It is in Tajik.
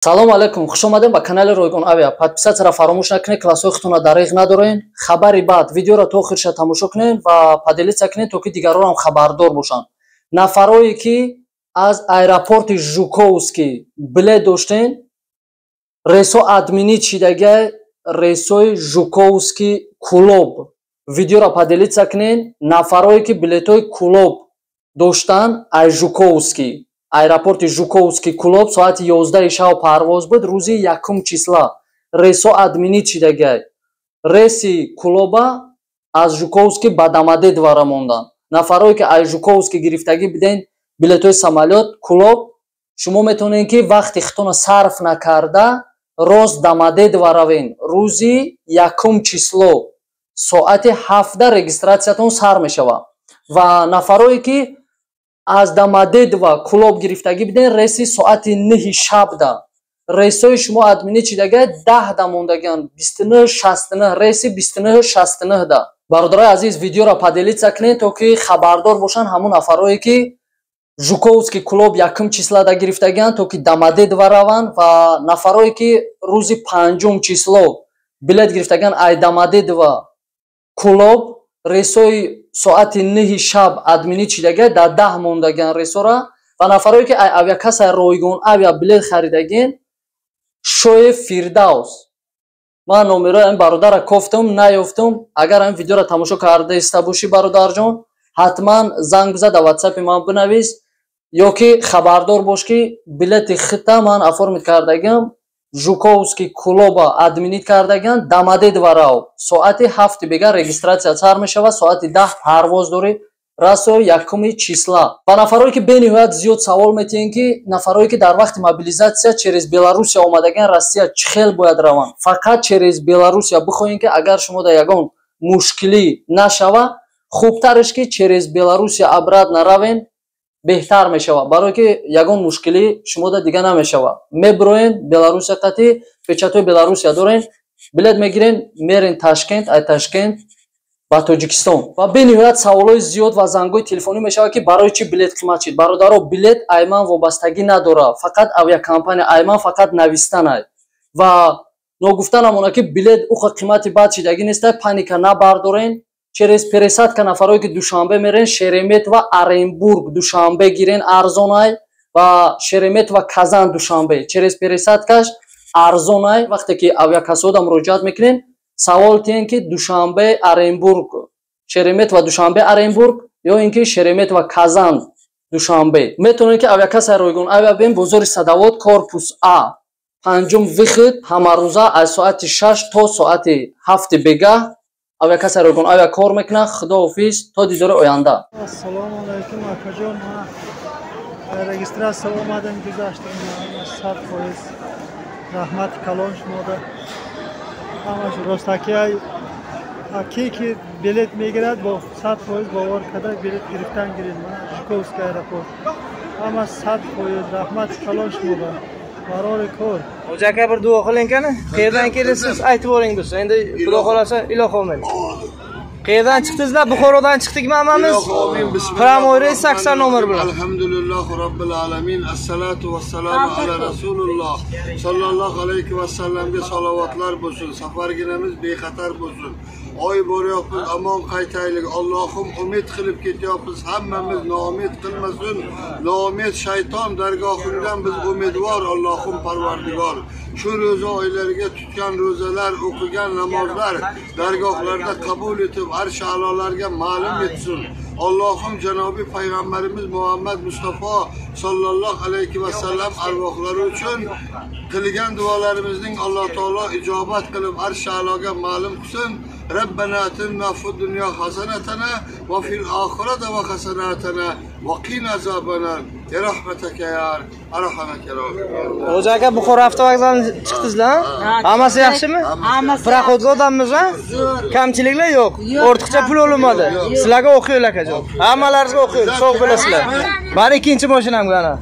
Салому алайкум, хуш омадем ба канали Ройгон Авиа. Подписаться ра фаромӯш накунед, классҳои худтонро дариғ надорен. Хабари баъд видеоро то охирша тамошо кунед ва поделиться кунед, то ки дигарон ҳам хабардор бошанд. Нафарое ки аз аэропорти Жуковский билет доштен, рейсҳо отменить шидагиай, рейсҳои Жуковский Кулоб. Видеоро поделиться кунед. Нафарое ки билетҳои Кулоб доштан, ай Жуковский, аэропорти Жуковский Кулоб соати 11 шав парвоз буд, рӯзи якум числа рейсҳо отменить шидагиай. Рейси Кулоба аз Жуковский ба Домодедово монданд. Нафарое ки аз Жуковский гирифтагӣ биден билетҳои самолёт Кулоб, шумо метавонед, ки вақти худтонро сарф накарда, рост Домодедово равен. Рӯзи якум число соати 7 регистрация тон сар мешавад. Ва нафарое ки аз Домодедово Кулоб гирифтагӣ биден, рейси соати 9 шабда, рейсҳои шумо отменить шидагиай, 10-да мондагианд, 29:69, рейси 29:69-да. Бародарои азиз, видеоро поделиться кунед, то ки хабардор бошанд ҳамон нафарое ки Жуковский Кулоб якум числада гирифтагианд, то ки Домодедово раванд. Ва нафарое ки рӯзи панҷум число билет гирифтагианд ай Домодедово Кулоб, рейсҳои соати 9 шаб отменить шидагиай, дар 10 мондагианд рейсҳоро. Ва нафарое ки ай авиакассаи Ройгон Авиа билет харидагиен, Шои Фирдавс, ман номерои ҳамин бародарра кофтам, наёфтам. Агар ҳамин видеоро тамошо карда иста бошӣ, бародарҷон, ҳатман занг биза, дар ватсапи ман бинавис ё ки хабардор бош, ки билети хита ман оформить кардагиам. Жуковский Кулоба отменить кардагиан, Домодедово рав. Соати 7 бега регистрация сар мешавад, соати 10 парвоз дорӣ, расо якуми числа. Ва нафарое ки бениҳоят зиёд савол метиҳем, ки нафарое ки дар вақти мобилизация через Беларусия омадагиан Россия, чӣ хел бояд раванд? Фақат через Беларусия бихоҳем, ки агар шумо дар ягон мушкилӣ нашава, хубтареш ки через Беларусия обратно равен, беҳтар мешавад, барое ки ягон мушкилӣ шумода дига намешавад. Мебироен Беларусия, қатӣ печатҳои Беларусия дорен, билет мегирен, мерен Ташкент, ай Ташкент ба Тоҷикистон. Ва бениҳоят саволҳои зиёд ва зангҳои телефонӣ мешавад, ки барои чӣ билет қимат шид. Бародаро, билет айман вобастагӣ надорад, фақат авиакомпания, айман фақат навистанай. Ва ногуфта намонад, ки билет уқа қимати бад шидагӣ нестай, паника набардорен. Через пересадка нафарое ки Душанбе мерен, Шереметьево Оренбург Душанбе гирен, арзонай, ва Шереметьево Казан Душанбе через пересадка ш арзонай. Вақте ки авиакассода муроҷиат мекунен, савол тиҳен, ки Душанбе Оренбург, Шереметьево Душанбе Оренбург ё ин ки Шереметьево Казан Душанбе. Метавонед, ки авиакассаи Ройгон Авиа бин, бозори Садовод, корпус А, панҷум выход. Ҳамарӯза аз соати 6 то соати 7 бегаҳ авиакассаи Ройгон Авиа кор мекунад. Худоҳофиз, то дидори оянда. Ассалому алайкум, акаҷон. Регистрация омадем, гузаштем, 100%. Раҳмати калон шумода. Ҳамаш ростакиай. Ки ки билет мегирад, бо 100% бовар карда билет гирифтан гиред. Жуковский аэропорт ҳама 100%. Раҳмати калон шумода, барори кор. Hoji aka, bir duo qiling qani. Qayerdan kelasiz, aytib yuboring biz. Endi Xudo xohlasa, ilohi omin. Qayerdan chiqdingizlar? Buxorodan chiqdikmi hammamiz? Прямой reys 80 nomer bilan. Alhamdulillah robbil alamin. Assalatu vassalamu ala rasululloh. Sallallohu alayhi va sallamga salovatlar bo'lsin. Safarginamiz bexatar bo'lsin. Oy boryapmiz, omon qaytaylik. Allohim, umid qilib ketyapmiz. Hammamiz noumid qilmasin. Noumid shayton dargohidan biz umidvor, Allohim Parvardigor. Shu ro'za oylariga tutgan ro'zalar, o'qigan namozlar dargohlarda qabul etib, arsh a'lolarga ma'lum etsin. Allohim, janobiy payg'ambarimiz Muhammad Mustafa sallallohu alayhi va sallam arvohlari uchun qilgan duolarimizning Alloh taolo ijobat qilib, arsh a'loga ma'lum qilsin. Rabbana atina fid dunya hasanatana va fil oxirati va hasanatana va qina azabannar. Bi rahmatika ya arhamar rohimin. Hoji aka, Buxoro avtovokzalidan chiqdingizlar? Hammasi yaxshimi? Hammasi. Проход ga odammiz, a? Kamchiliklar yo'q. Ortiqcha pul olinmadi. Sizlarga o'qiylik, akajon. Hammalaringizga o'qiylik. Sog' bo'lasizlar. Mani ikkinchi mashinamga ana.